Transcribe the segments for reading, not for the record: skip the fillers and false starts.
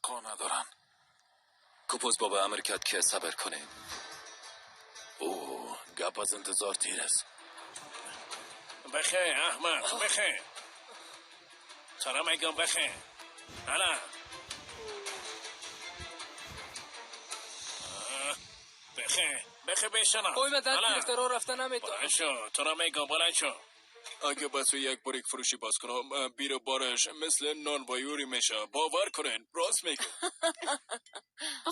بقا ندارن. کوپوز بابا امر کرد که صبر کنیم. او گپ از انتظار تیر است. بخه احمد، بخه. چرا میگم بخه؟ حالا بخه بخه بشنم. پای من درد گرفته، راه رفته نمیتونم. بلند شو، تو را میگم بلند شو. اگه بس یک بریک فروشی باز کنم، بیر بارش مثل نان بایوری میشه. باور کنین راست میگم.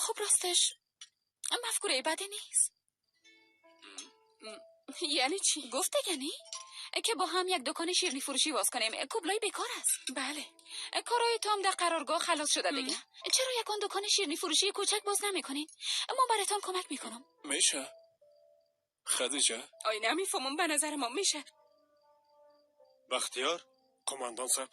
خب راستش مفکوره بدی نیست. یعنی چی؟ گفته یعنی که با هم یک دکان شیرینی فروشی باز کنیم. کوبلای بیکار است. بله. کارای تام در قرارگاه خلاص شده دیگه. چرا یکان دکان شیرینی فروشی کوچک باز نمیکنین؟ ما براتان کمک میکنم. میشه خدیجه؟ آی نمیفهمم، به نظر ما میشه. بختیار؟ قماندان صاحب،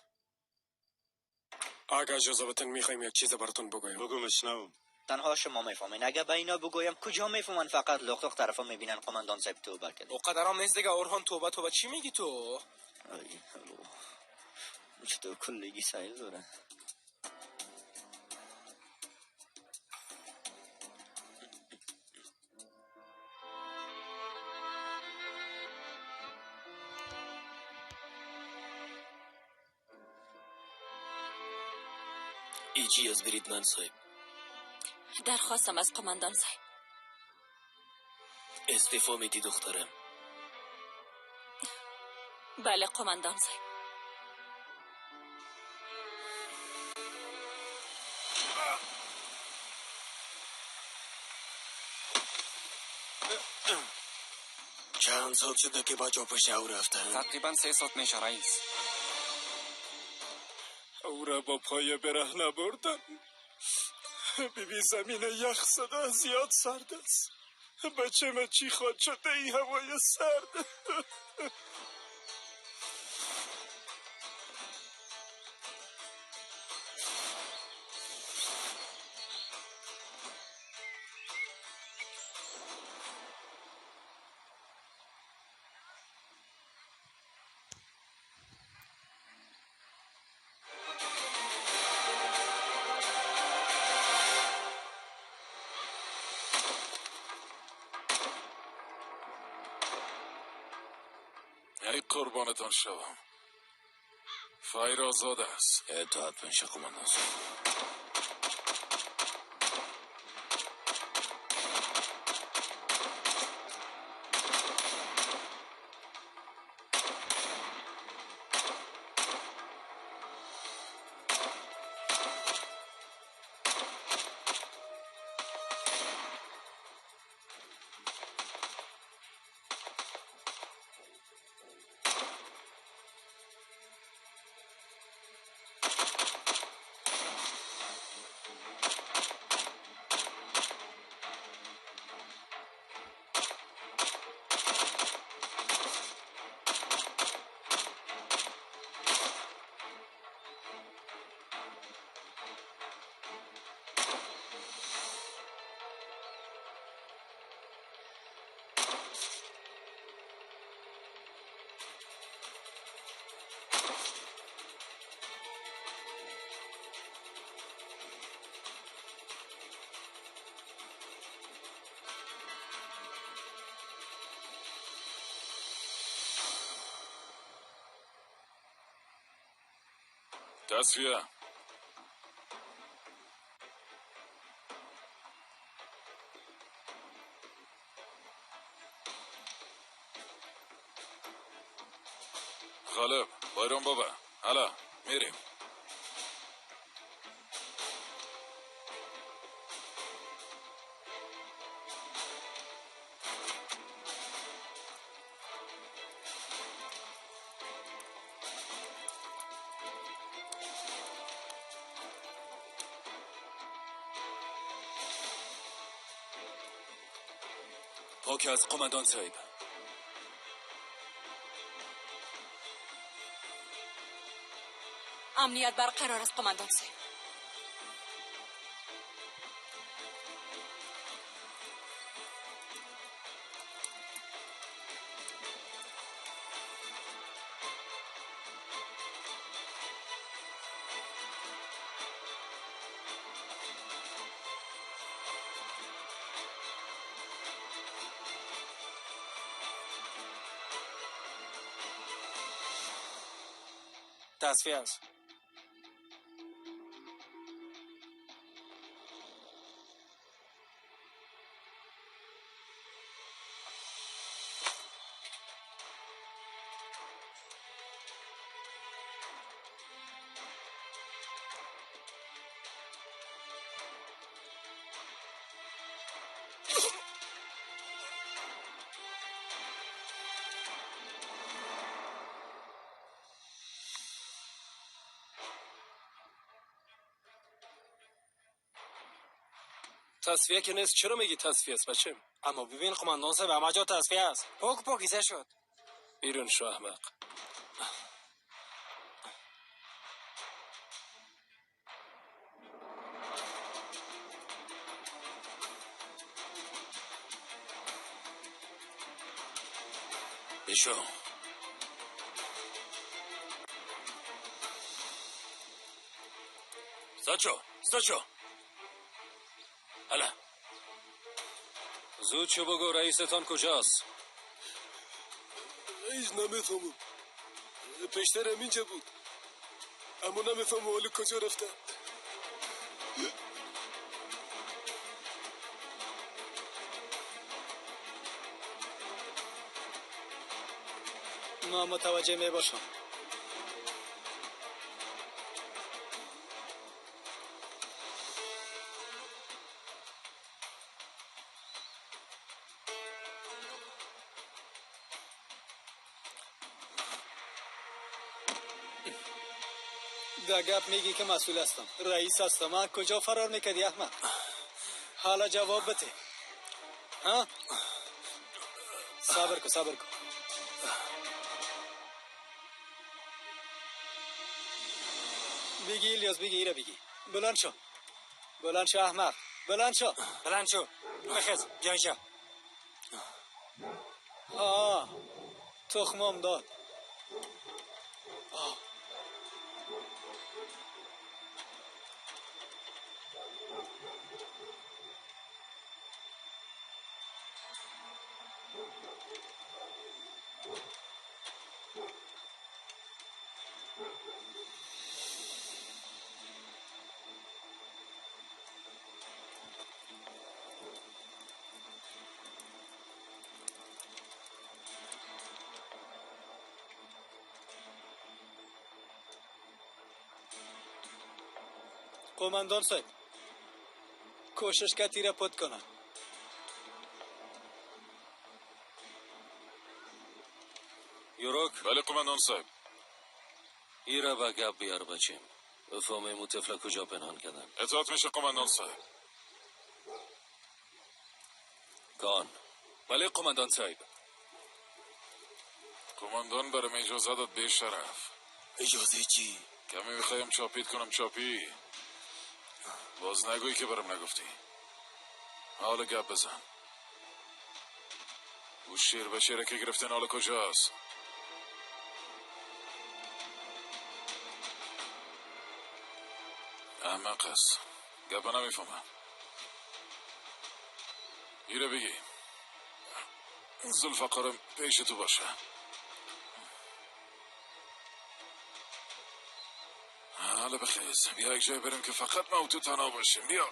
اگه اجازه بتن میخوایم یک چیز براتون بگویم. بگو میشنوم. تنها شما میفهمین. اگه به اینا بگویم کجا میفهمن؟ فقط لخت لخت طرفا میبینن. قماندان صاحب توبه کرد. اوقدرام نیست دیگه اورهان. توبه توبه چی میگی تو؟ ای چطور کلگی سایل داره. ایجی از بریدمن صاحب. درخواستم از قماندان صاحب. استعفا میدی دخترم؟ بله قماندان صاحب. چند سال شده که بچه پشت او رفتن؟ تقریبا 3 ساعت میشه رئیس. او را با پای برهنه بردن. بیبی زمین یخ زده، زیاد سرد است. بچه من چی خواهد شده ای هوای سرد؟ ای قربانتان شوم، فایر آزاد است. اطاعت میشه قماندان صاحب. تصفیه. غالب بایرون بابا، حالا میریم. پاک از قماندان صاحب. امنیت برقرار است قماندان صاحب. تصفیه است. تصفیه که نیست، چرا میگی تصفیه است بچه؟ اما ببین قماندان صاحب، همه جا تصفیه است. پاک پاکیزه شد. بیرون شو احمق. بشو. ساچو ساچو، حالا زود شو بگو رئیستان کجاست؟ رئیس نمیفهمم، پیشتر هم اینجا بود اما نمیفهمم حالا کجا رفته. ما متوجه می باشم. در گپ میگی که مسئول هستم، رئیس هستم. من کجا فرار میکردی احمد؟ حالا جواب بده. ها؟ صبر کن صبر کن. بگی الیاس، بگی ایره، بگی. بلند شو، بلند شو احمد، بلند شو. بلند شو، بخیز، بیا اینجا. آه تخمم داد. قماندان صاحب، کوشش که تیره پت کنه. یوروک. بله قماندان صاحب. ایره با گپ بیار بچیم، بفهمیم اون طفل کجا پنهان کردن. اطاعت میشه قماندان صاحب. کان. بله قماندان صاحب. قماندان برام اجازه داد به شرف. اجازه چی؟ کمی میخوایم چاپیت کنم. چاپی باز نگویی که برام نگفتی. حالا گپ بزن. او شیر به شیره که گرفتن حالا کجاست؟ احمق است، گپ نمیفهمم. ایره بگی ذوالفقارم پیش تو باشه. حالا بخیز، بیا یک جای بریم که فقط ما و تو تنها باشیم. بیا.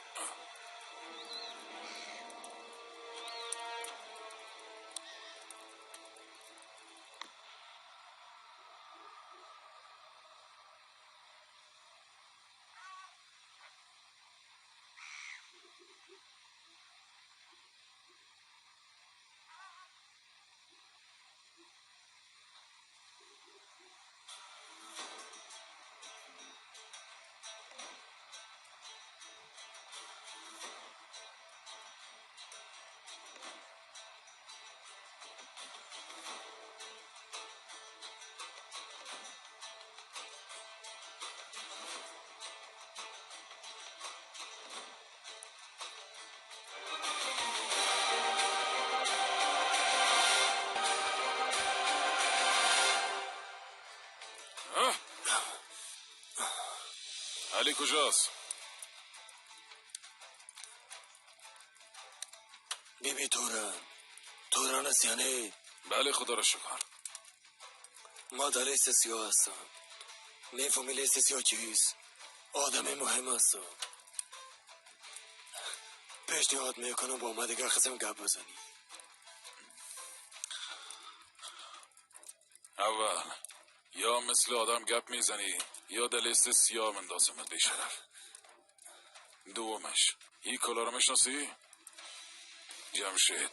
علی کجاست؟ بیبی توران، توران است یا نه؟ بله خدا را شکر. ما در لیست سیاه هستم. میفهمی لیست سیاه چیست؟ آدم مهم هستم. پیشنهاد میکنم با ما دیگه قسم گپ بزنی. اول یا مثل آدم گپ میزنی یا در لیست سیاه مندازمت بی شرف. دومش این کلا رو میشناسی؟ جمشید،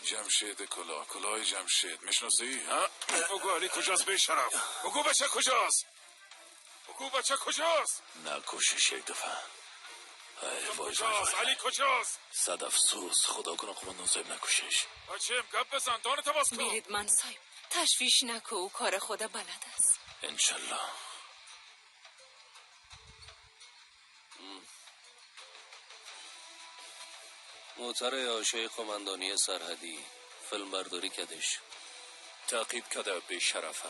جمشید کلا، کلاه جمشید میشناسی؟ ها؟ بگو علی کجاست بی شرف؟ بگو بچه کجاست؟ بگو بچه کجاست؟ نکشش یک دفعه. ای وای کجاست؟ علی کجاست؟ صد افسوس، خدا کنه قماندان صاحب نکشش. بچم گپ بزن، دانت باز کن. میرید من صاحب، تشویش نکو، او کار خدا بلد است. انشالله. موتر آشه قماندانی سرحدی فیلم برداری کدش تعقیب کده به شرفه.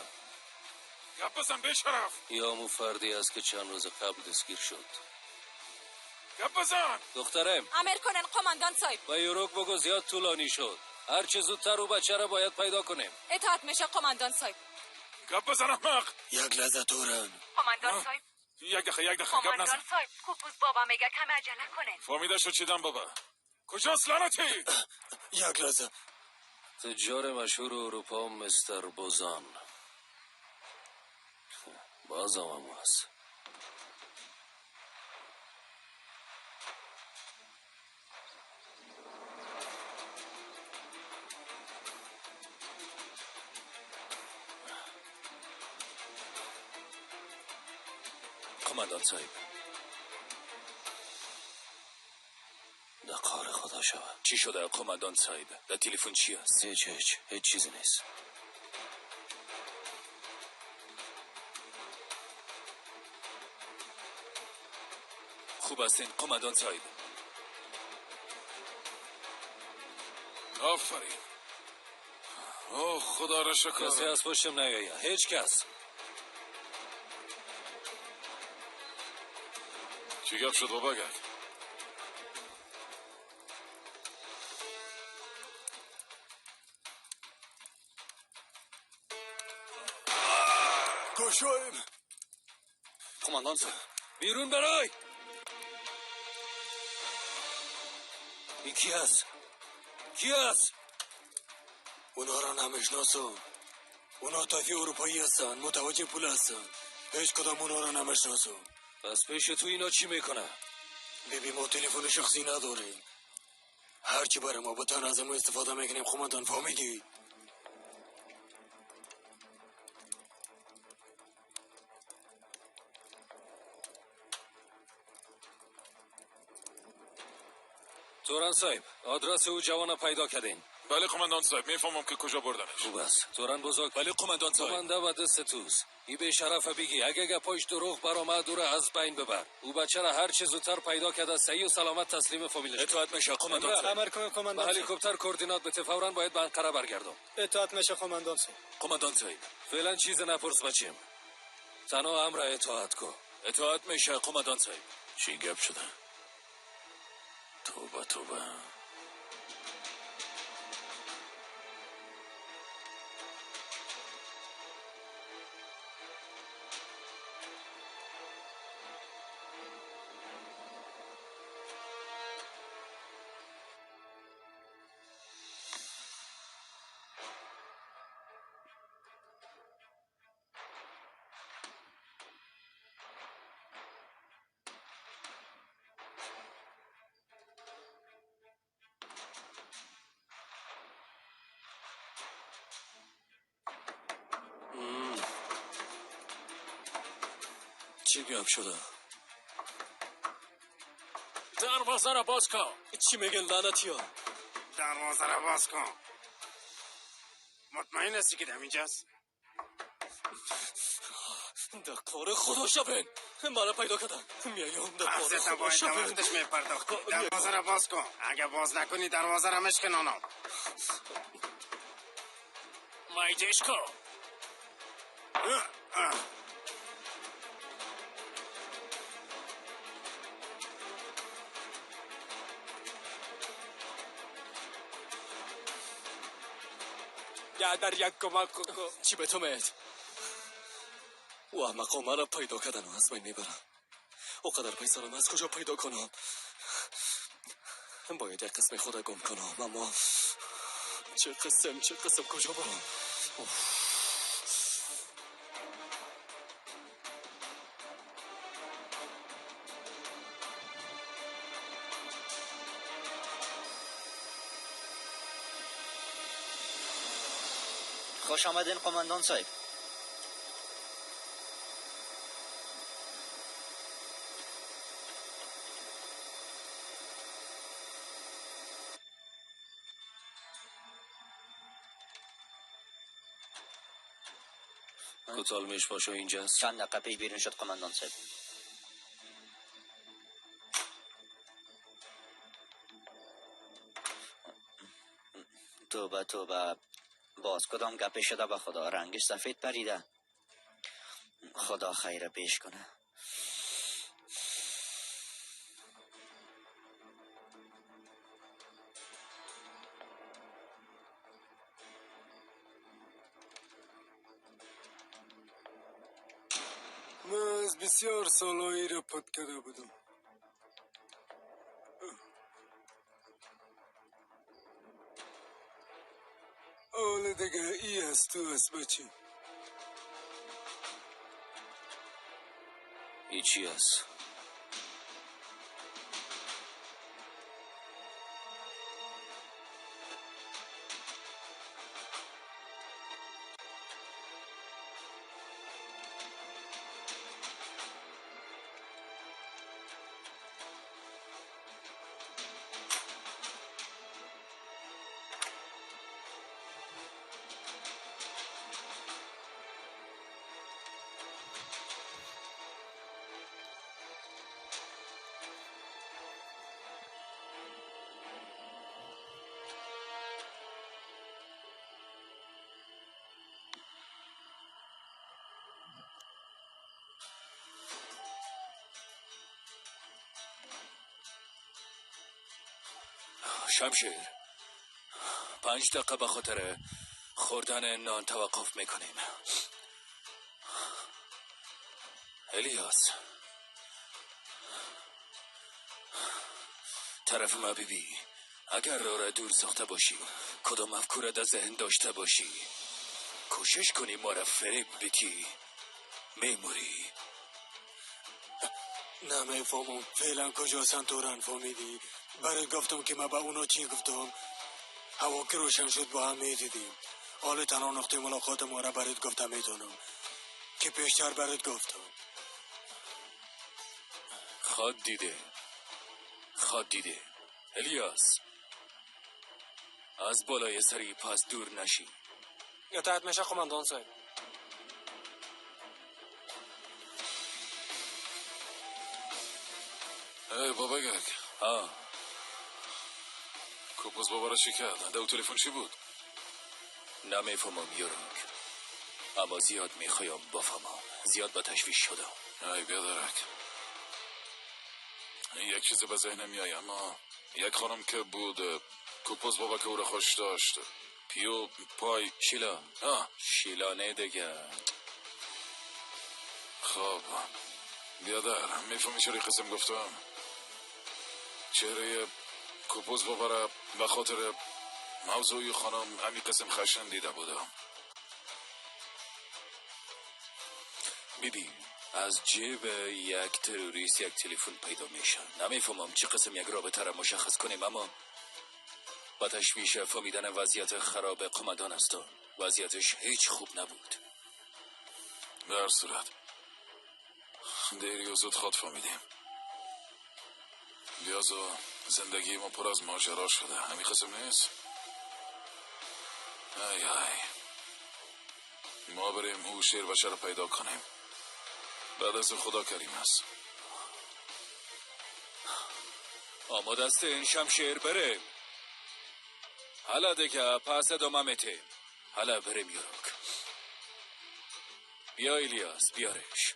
گپ بزن به شرف. یا مو فردی است که چند روز قبل دستگیر شد. گپ بزن دخترم. امر کنن قماندان صاحب. با یوروک بگو زیاد طولانی شد، هرچه زودتر او بچه را باید پیدا کنیم. اطاعت میشه قماندان صاحب. گپ بزن احمق. یک لحظه تورن. قماندان صاحب. یک دقیقه، یک دقیقه گپ نزن. قماندان صاحب کوپوز بابا میگه کم عجله کنه. فهمیده شد چیدم بابا. کجاست لعنتی؟ یک لحظه. تجار مشهور اروپا مستر بوزان. بازم هم هست. قماندان صاحب در کار خدا شود. چی شده قماندان صاحب؟ در تلفن چی است؟ هیچ هیچ هیچ چیزی نیست. خوب هستین قماندان صاحب؟ آفرین. اوه خدا را شکر. کسی از پشتم نیاید، هیچ کس. چی گپ شد بابا گرد؟ کشویم. قماندان صاحب بیرون برای. این کی هست؟ کی هست؟ اونا را نمیشناسم. اونا طایفه اروپایی هستن، متوجه پول هستن. هیچ کدام اونا را نمیشناسم. پس پیش تو اینا چی میکنه؟ ببین ما تلفن شخصی نداریم. هرچی برای ما بتن از ما استفاده میکنیم قماندان، فهمیدی؟ توران صاحب آدرس او جوان پیدا کردین؟ بله قماندان صاحب، میفهمم که کجا بردنش. خوب است توران بزرگ. بله قماندان صاحب. قمانده و دست توست. ای به شرف بگی اگه گپایش دروغ برآمد او را از بین ببر. او بچه را هر چه زودتر پیدا کرده صحیح و سلامت تسلیم فامیلش. اطاعت میشه قماندان صاحب. امر کن قماندان. با هلیکوپتر کوردینات بده، فوراً باید به انقره برگردم. اطاعت میشه قماندان صاحب. قماندان صاحب فعلا چیز نپرس بچیم، تنها امر اطاعت کن. اطاعت میشه قماندان صاحب. چی گپ شده؟ توبه توبه. چی گپ شده؟ دروازه را باز کن. چی میگن لعنتی ها؟ دروازه را باز کن. مطمئن هستی که در اینجاست؟ در کار خدا شوین. مرا پیدا کردن. میایم در کار خدا شوین. وقتش میپرداختی. دروازه را باز کن. اگه باز نکنی دروازه را مشکنانم. مایدش کن. در یک کمک کن. چی به تو میاد؟ او احمقا مرا پیدا کردن و از بین میبرن. او قدر پیسه را از کجا پیدا کنم؟ باید یک قسم خود گم کنم، اما چه قسم کجا برم؟ خوش آمدین قماندان صاحب. کتالمش پاشا اینجاست؟ چند دقیقه پیش بیرون شد قماندان صاحب. توبه توبه، باز کدام گپی شده؟ به خدا رنگش سفید پریده. خدا خیر پیش کنه. من از بسیار سالهایی را پد کرده بودم. حالا دیگه ای از تو است بچه. ای چی است؟ شمشیر، 5 دقیقه به خاطر خوردن نان توقف میکنیم. الیاس، طرف ما بیبی، اگر را دور ساخته باشی، کدام افکار در ذهن داشته باشی، کوشش کنی ما را فریب بدی، میموری. نمیفهمم فعلا کجا سنتورن. فهمیدی؟ برات گفتم که من به اونا چی گفتم. هوا که روشن شد با هم میدیدیم. حال تنها نقطه ملاقات ما را برات گفتم میتونم که پیشتر برات گفتم. خواد دیده الیاس، از بالای سری پس دور نشی. اطاعت میشه قماندان صاحب. ای بابا گرگ. ها، کوپوز بابا را چی کرد؟ دو تلفن چی بود؟ نمیفهمم یوروک، اما زیاد میخوایم بفهمم. زیاد با تشویش شدم. ای بیادرک، یک چیز به ذهنم میای، اما یک خانم که بود کوپوز بابا که او را خوش داشت، پیو پای شیلا. شیلا نه دیگه. خب بیادر، میفهمی چرا قسم گفتم؟ چهره کوپوز بابا را به خاطر موضوع خانم همی قسم خشن دیده بودم. بیبی، از جیب یک تروریست یک تلفن پیدا میشه. نمیفهمم چه قسم یک رابطه را مشخص کنیم، اما با تشویش فهمیدن وضعیت خراب قماندان است. وضعیتش هیچ خوب نبود. در صورت دیری و زود خود فهمیدیم. بیازو زندگی ما پر از ماجرا شده. همین قسم نیست؟ ای ای، ما بریم او شیر بچه را پیدا کنیم. بعد از خدا کریم است. آماده است این شمشیر بریم. حالا دیگه پس ادامه میتیم. حالا بریم یوروک. بیا الیاس، بیارش.